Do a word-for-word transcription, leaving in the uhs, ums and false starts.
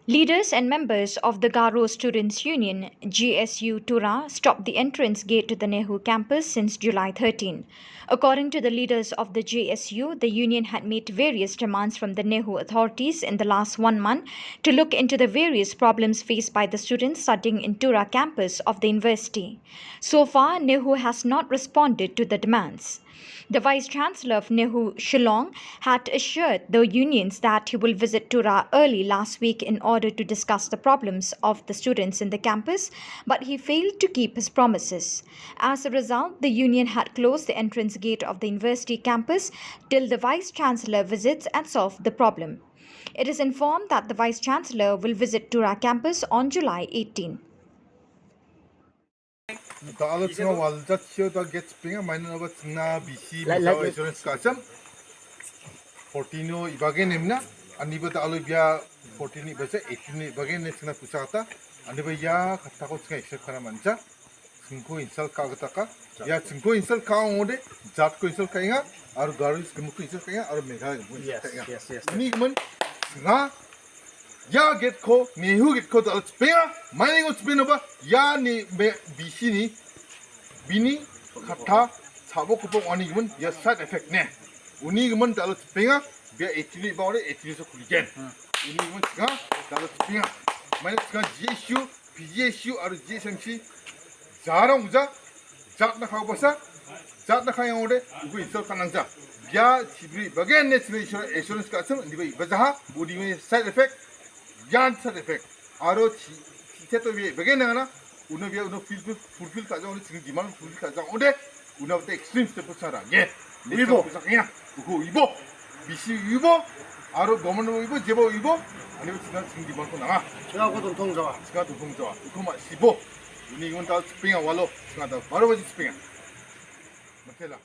Leaders and members of the Garo Students' Union, G S U Tura, stopped the entrance gate to the NEHU campus since July thirteen. According to the leaders of the G S U, the union had made various demands from the NEHU authorities in the last one month to look into the various problems faced by the students studying in Tura campus of the university. So far, NEHU has not responded to the demands. The Vice Chancellor of NEHU Shillong had assured the unions that he will visit Tura early last week in order to discuss the problems of the students in the campus, but he failed to keep his promises. As a result, the union had closed the entrance gate of the university campus till the Vice Chancellor visits and solve the problem. It is informed that the Vice Chancellor will visit Tura campus on July eighteen. Da·alo ching·a wal jatchio da gate chipenga, mainano ba ching·na B C Lai, lai, misa lai. Insurance ka·achim. Fourteen-o ibagen nemna, aniba da·alo bia fourteen ibaja, eighteen ibagen ne ching·na kuchakata, aniba ia kattako ching·a accept ka·na man·ja. Chingko insult ka·gitaka, ia chingko insult ka·a ong·ode, jatko insult ka·enga, aro Garo gimikko insult ka·enga, aro Meghalaya gimikko insult Yes, ka·enga. Yes, yes. Uni gimin, ching·a, ia gate-ko, NEHU gate-ko da·alo chipenga, mainengo chipenaba, ia ni me-, B C-ni, bini katta, chabo kopong ong·ani gimin, ia side effect ne. Uni gimin da·alo chipenga, bia eighteen-o iba ong·ode, eighteen-o so kuligen. Uni gimin ching·a, da·alo chipenga. Maina ching·a G S U, P G S U aro G S M C, jarang uja, jatna ka·obasa, jatna ka·enga ong·ode, uko insult ka·nangja. Bia chibri bagen ne chibri assurance ka·achim, indiba ibajaha, uni gimin side effect, ian side effect. Aro chi-, chi-, cheto bia bagen nangana, uno bia uno fulfill, fulfill ka·ja ong·ode, ching demand fulfill ka·ja ong·ode, uno bia extreme step-o chara. Ye. Uibo. Uko uibo. B C uibo. Aro government uibo, jebo uibo. Ani ching-, ching demand ko nanga. Ching·a uko dontong jawa. Ching·a dontong jawa. Uko ma·sibo. Uni gimin da·alo chipenga walo. Ching·a da·alo baro baji chipenga. Matela.